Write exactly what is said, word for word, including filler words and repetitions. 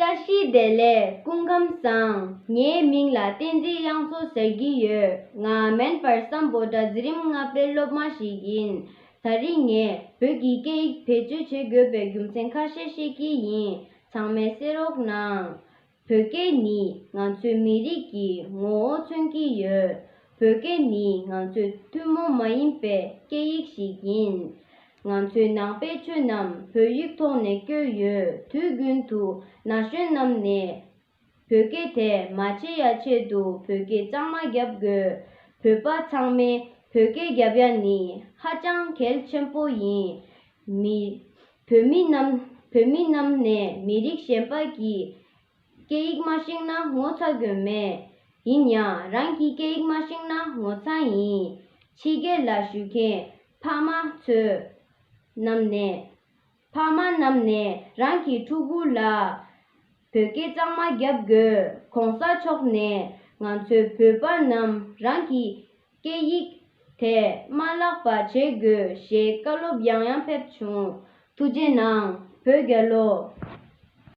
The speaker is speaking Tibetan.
བཀྲ་ཤིས་བདེ་ལེགས། སྐུ་ཁམས་བཟང་། ངའི་མིང་ལ་བསྟན་འཛིན་དབྱངས་མཚོ་ཟེར་གྱི་ཡོད། ང་མན་པར་སམ་བྷོ་ཊ་འཛིན་རིམ་ལྔ་པའི་སློབ་མ་ཞིག་ཡིན། ད་རིང་ངས་བོད་ཀྱི་སྐད་ཡིག་བེད་སྤྱོད་བྱེད་དགོས་པའི་རྒྱུ་མཚན་ཁ་ཤས་བཤད་ཀྱི་ཡིན། ཚང་མས་གསན་རོགས་གནང་། བོད་སྐད་ནི་ང་ཚོའི་མི་རིགས་ཀྱི་ངོ་བོ་མཚོན་གྱི་ཡོད། བོད་སྐད་ནི་ང་ཚོའི་ཐུན་མོང་མ་ཡིན་པའི་སྐད་ཡིག་ཞིག་ཡིན། ང་ཚོའི་ནང་པའི་ཆོས་རྣམས་བོད་ཡིག་ཐོག་ནས་བཀོད་ཡོད། དུས་རྒྱུན་དུ་ན་གཞོན་རྣམས་ནས་བོད་སྐད་དེ་མ་བརྗེད་ཡ་ཆེད་དུ་བོད་སྐད་གཙང་མ་རྒྱབ་དགོས། བོད་པ་ཚང་མས་བོད་སྐད་རྒྱབ་ཡ་ནི་ཧ་ཅང་གལ་ཆེན་པོ་ཡིན། མི་བོད་མི་རྣམས་བོད་མི་རྣམས་ནས་མི་རིགས་གཞན་པ་གི་སྐད་ཡིག་མ་ཤེས་ན་ངོ་ཚ་དགོས་མེད། ཡིན་ཡང་རང་གི་སྐད་ཡིག་མ་ཤེས་ན་ངོ་ཚ་ཡིན། ཕྱི་རྒྱལ་ལ་བཞུགས་མཁན་ཕ་མ་ཚོས་རྣམས་ནས་ཕ་མ་རྣམས་ནས་རང་གི་ཕྲུ་གུ་ལ་བོད་སྐད་གཙང་མ་རྒྱབ་དགོས། གོང་ས་མཆོག་ནས་ང་ཚོའི་བོད་པ་རྣམས་རང་གི་སྐད་ཡིག་དེ་མ་བརླག་པ་བྱེད་དགོས་ཞེས་བཀའ་སློབ་ཡང་ཡང་ཕེབས་བྱུང་། ཐུགས་རྗེ་གནང་། བོད་རྒྱལ་ལོ།